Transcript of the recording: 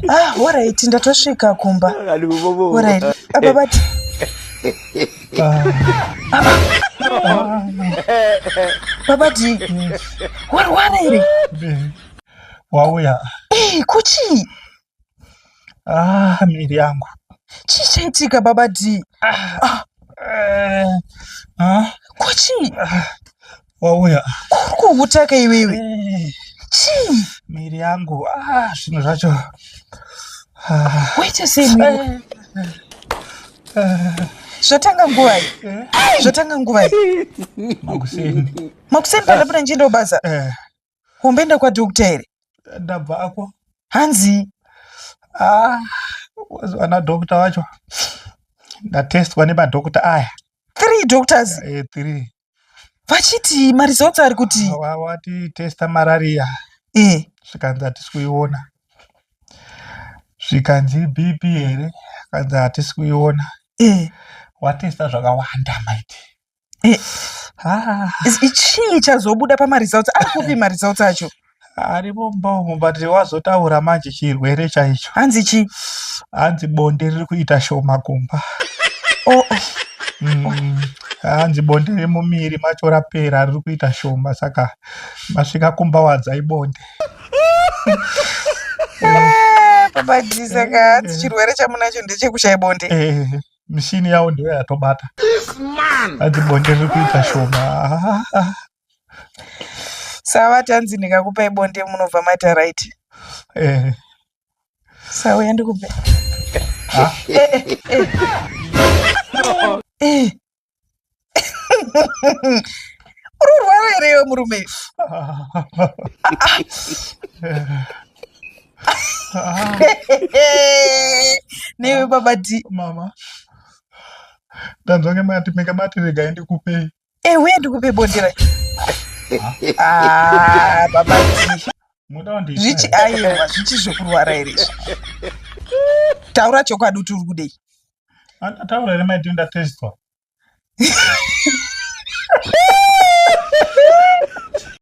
Ah, alright, ndatosvika kumba. Alright. Apa bati. Baba D. Warwara here? Wauya. Eh, kuchi? Ah, miri yangu. Chii chaitika baba D? Ah. ah. Eh, ah. Kuchi? Ah. Wauya. Kuri kuhutaka iwewe. Eh. Chii? Miri yangu. Ah, zvinhu zvacho. Ah. Waita sei miri? Eh. Zvatanga nguvai? Eh. Zvatanga nguvai? Makuseni. Makuseni pandapinda ndichienda kubasa? Eh. Wamboenda kwadoctor here? Ndabva ako. Hanzi? Ah, ana doctor wacho. Ndatestwa nemadoctor aya. Three doctors? Eh, three. Vachiti maresults ari kuti? Ah, wati testa malaria. Eh. Zvikanzi hatisi kuiona. Zvikanzi BP here? Kanzi hatisi kuiona. Eh. Watesta zvakawanda maiti. Eh, ah. Chii chazobuda pamaresults? Ari kupi maresults acho? Arimo mumba umu but wazotaura manje chirwere chaicho. Hanzi chii? Hanzi bonde riri kuita shoma kumba. Oh. Hanzi bonde remumiri macho rapera riri kuita shoma saka masvika kumba wadzai bonde. Eh, Baba D saka hanzi chirwere chamunacho ndechekushaya bonde. Eh. Mishini yawo ndiyo yatobata. Hanzi bonde riri kuita shoma. Sava tanzi ndikakupai bonde munobva maita right. Eh. Sauya ndikupe. Ah. Eh, eh, eh. Eh. Uri kurwara here iwe murume? Newe baba D. Mama. Ndanzwa ngemati menge mati regai ndikupei. Eh, uye ndikupe bonde rai. Ah, baba D. Zvichi aiwa, zvichi zvekurwara here izvi? Taura chokwadi kuti uri kudei? Andataura here maiti ndatestwa?